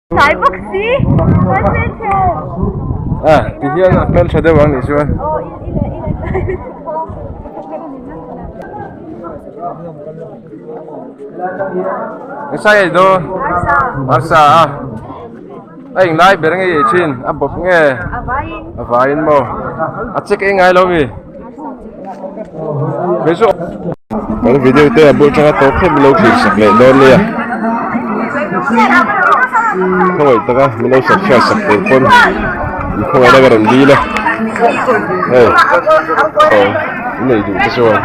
Tlai bawk si a hmeltha. A ti hian a hmeltha deuh ang nih chuan. Aw i i le i le tlai lutuk aw. Nasa ei dawn? Arsa. Arsa a. A eng lai ber nge i ei thin? A bawp nge? A vaiin. A vaiin maw? A check ei ngai lo mi? Kei chu kan video te a bul tanga tawp hlep min lo thlir sak leh dawn nia khawngaih taka min lo subscribe sak tur pawn in khawngaih na ka rawn dil a hei aw in nei duh te chuan.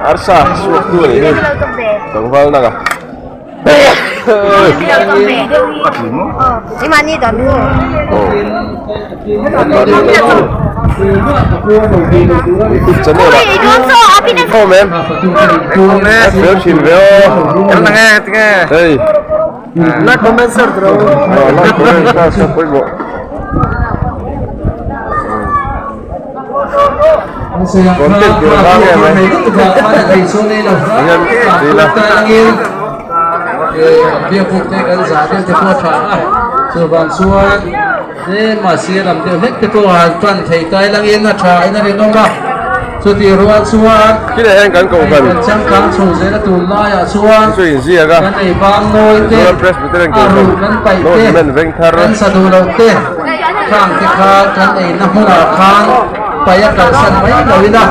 Arsa suak tu a nih hi tlangval nak a youtube channel ah khawm em khawm e fel thin ve aw hei like comment share like comment share pawimawh. Content tur a vang em mai hian dil a. Khilaiah hian kan kohhran chu inziak a Mizoram Presbyterian Kohhran North Hlimen Vengthar. Khang te kha kan eina hmunah khan paih a kalsan mai lo ila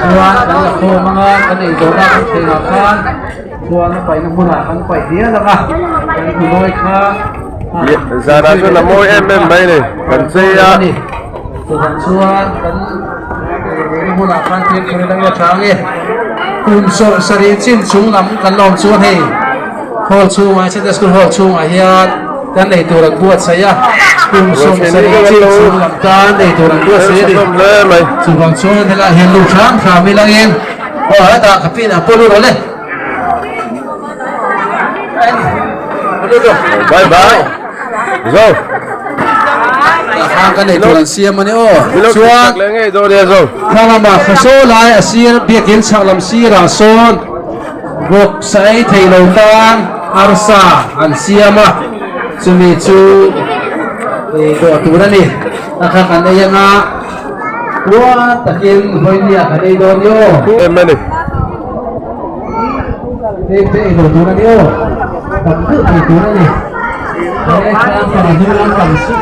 chuan kan la khawm anga kan ei zawhna kan thlengah khan chuan a paihna hmunah kan paih dial anga kan hmunawi kha Zanah chuan a mawi em em mai ni kan chei a. Chuvang chuan kan eina hmunah khan thil kher ila nge tha ange kum 70 chin chung lam kan la awm chuan hei hall chhungah Sunday school hall chhungah hian Kan ei tur an buatsaih a, kum 70 chin chhung lam tan ei tur an buatsaih a ni. Chuvang chuan helaiah hian lut hram hram ilangin aw hetah ka pinah pawh lut rawh le. Bye bye. Zo. Tah kan ei tur an siam a ni aw. Chuan Thlalama khasaw lai a sir biakin chhak lam sirah sawn Vawk sa ei thei lo tan arsa an siam a, chumi chu dawh tur a ni. A kha kan ei anga puan takin vawinia kan ei dawn ni aw. Em a ni. Heng te ei lo tur a ni aw. Tam deuh ei tur a ni. He tlang pang hnung lampang chu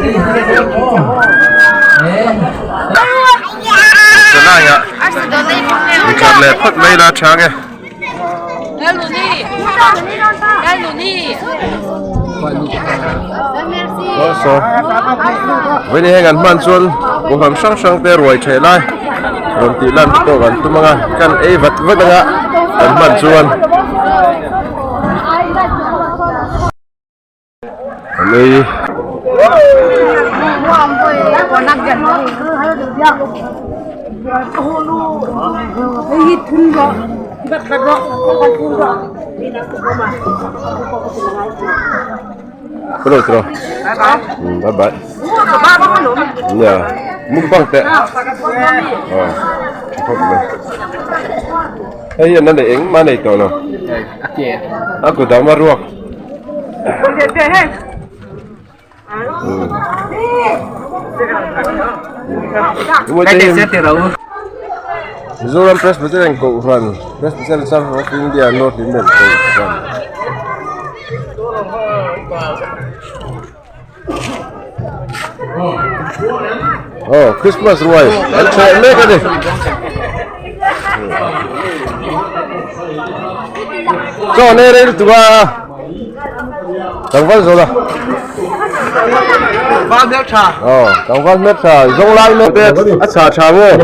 ei hi a dawn aw. He. Chennai-ah inkhat leh phawt mai ila chang e. Saw vawiin heng an hman chuan bawlhhlawm hrang hrang te ruai theh lai rawn tih lan te pawh kan tum ang a kan ei vat vat ang a kan hman chuan. An ei. Hello tro. Bye bye. Nia mukbang teh. Ờ. Khop mai. Hei hian a nei engmah a nei tawh lo. A kut dang a ruak. Mizoram Presbyterian Kohhran Presbyterian Church of India North Hlimen Kohhran. Aw Christmas ruai an chheh mek a ni. Chaw nei rei lutuk a tlangval zawh la. Tlangval hmeltha. Aw tlangval hmeltha zawng lai mek te a chhah tha maw.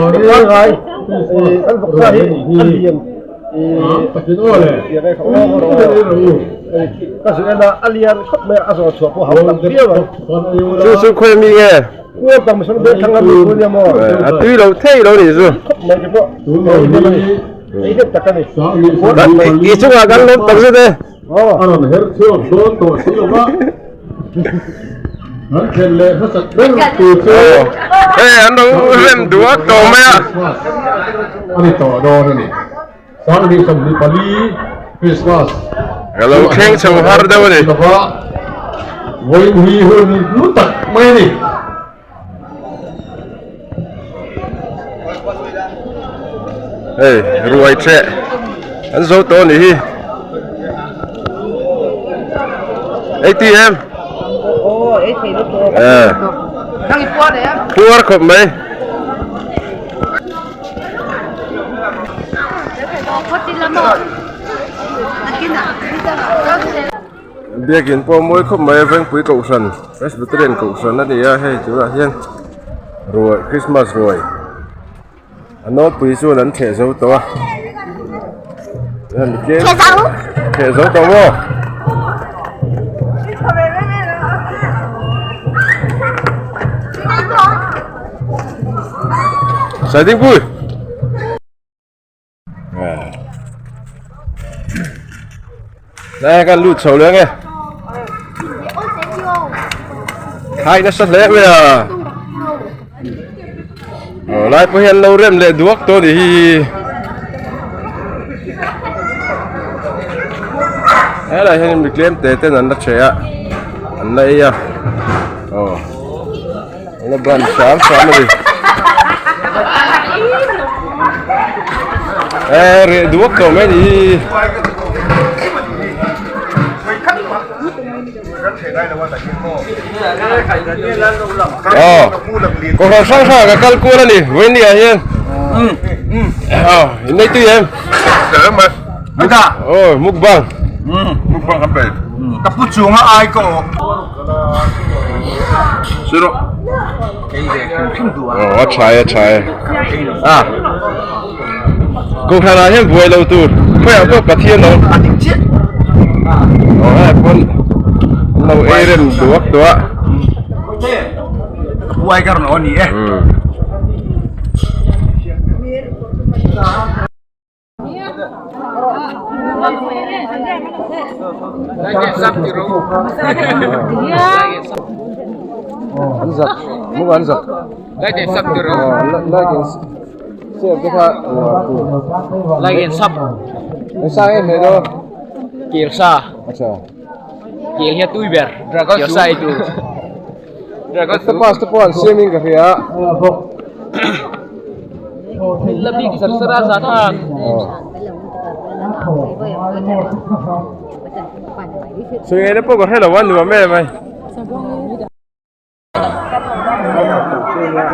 An vawksa hi a lian ka zir en a a lian khawp mai a a zawh chhuah pawh a hau tak viau ang. Chu chu khawi mi nge? Kual tak mihring bel thlang a mi chu nia maw? A tui lo thei lo nih chu. Khawp mai te pawh ei hnem a ni. Ei hnem tak a ni. I chungah kan lawm tak zet e. A rawn her chhuak dawn tawh si lo va. An khelh leh hmasak ber tur chu Hei an lo rem duak tawh mai a. Christmas a ni tawh dawn a ni. Sanghnih 24 Christmas Ka lo thleng chho har deuh a ni. Vawiin hi hun hlu tak mai a ni. Hei ruai theh an zo tawh a nih hi ATM puar khawp mai. Biakin pawh mawi khawp mai a Vengpui Kohhran Presbyterian Kohhran a ni a hei tunah hian ruai Christmas ruai a nawlpui chuan an theh zo tawh a theh zo tawh maw. Saidingpui. Đây kan lut chho leh ange. Khai nasa hle mai a. Aw lai pawh hian lo rem leh duak tawh a nih hi. Helai hian mi tlem te ten an la che a an la ei a aw an la ban hram hram a ni. E reh duak tawh mai a nih hi. Aw kawhhran hrang hrang ah ka kal kual a ni vawiin ah hian aw in nei tui em aw mukbang mukbang kan pe ka pu chunga ai ka awk siro aw a tha e a tha e a kawhhran ah hian buai lo tur khawiah pawh Pathian lo aw hei pawn an lo ei rem duak tawh a buai ka rawn aw ni e. An zak muk an zak Like and sub tiro. Like and share te kha Like and sub. Eng sang em hei do. Kel sa. Acha. Kel hi a tui ber. Kel sa ei tur. Octopus te pawh an siam in ka hria. La bik zar zar a za thak. Sawi ngaihna pawh ka hre lo a nuam em mai.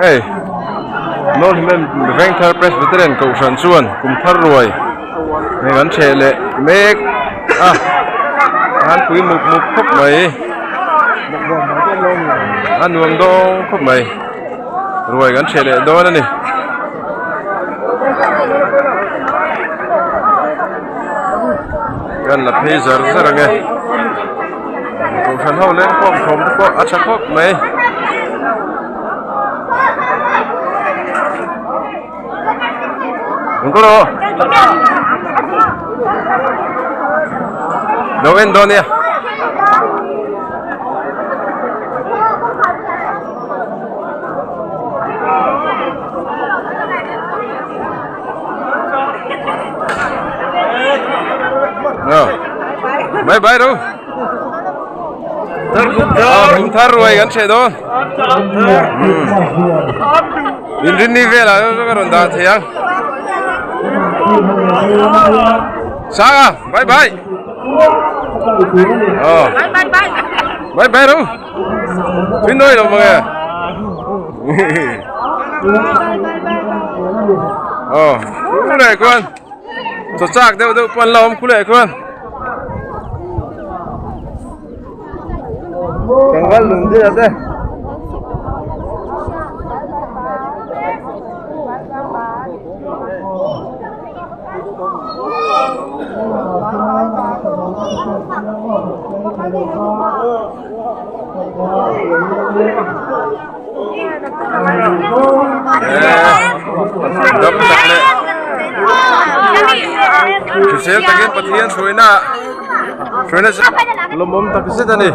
Hei North Himem Vengthar Presbyterian Kohhran chuan kum thar ruai hei kan theh leh mek a an pui mup mup khawp mai a nuam dawng khawp mai ruai kan theh leh dawn a ni. Kan la phei zar zar ang e. Kohhran ho leng khawm thawm te pawh a tha khawp mai. Eng rawh. Lo en dawn nia. Bye bye ru. Kum thar ruai kan chhe dawn. In rin ni vel ah ka rawn dah thei ang. Sanga bye bye. Bye bye bye. Bye bye ru. Tui noi lo mange. Aw khuleh khuan chaw chak deuh deuh pawh an la awm khuleh khuan. Tlangval lung te a te. Dam tak leh hrisel takin Pathian hruaina hruaina lawmawm tak zet a ni.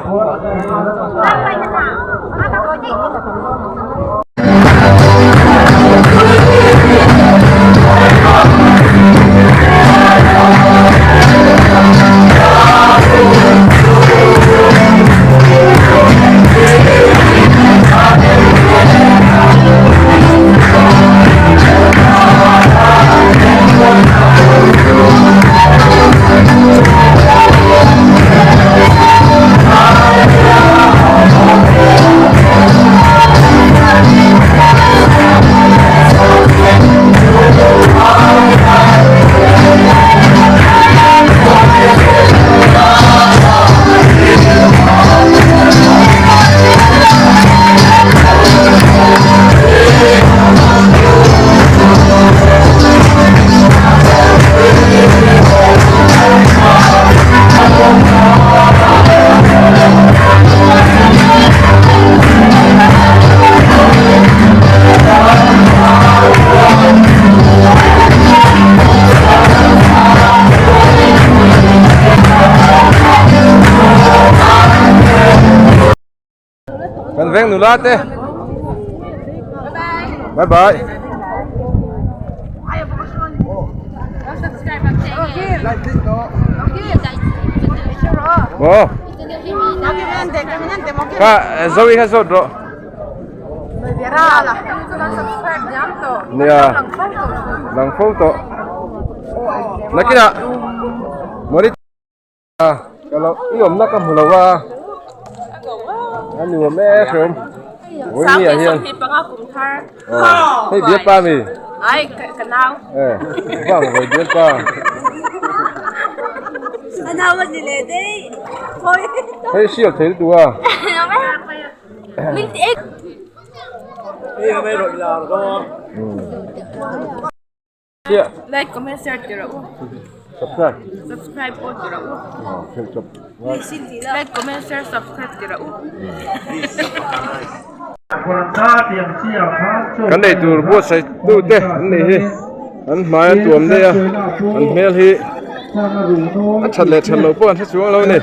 Kan veng nula te. Bye bye. Wow. Ka Zoe kha zawt rawh. Nia. Lang fo tawh. Nakinah Moni ka lo i awmna ka hmu lo a. A nuam e hreawm. Vawiin ah hian. Hei bialpa mi. Eh vang vawi bialpa. Hei sial thei lutuk a. Like comment share ti rawh u. Subscribe. Subscribe pawh ti rawh u. Like comment share subscribe ti rawh u. Kan nei tur buatsaih tu te an nih hi an hmai a tuam daih a an hmel hi a that leh that loh pawh an hre chuang lo a ni.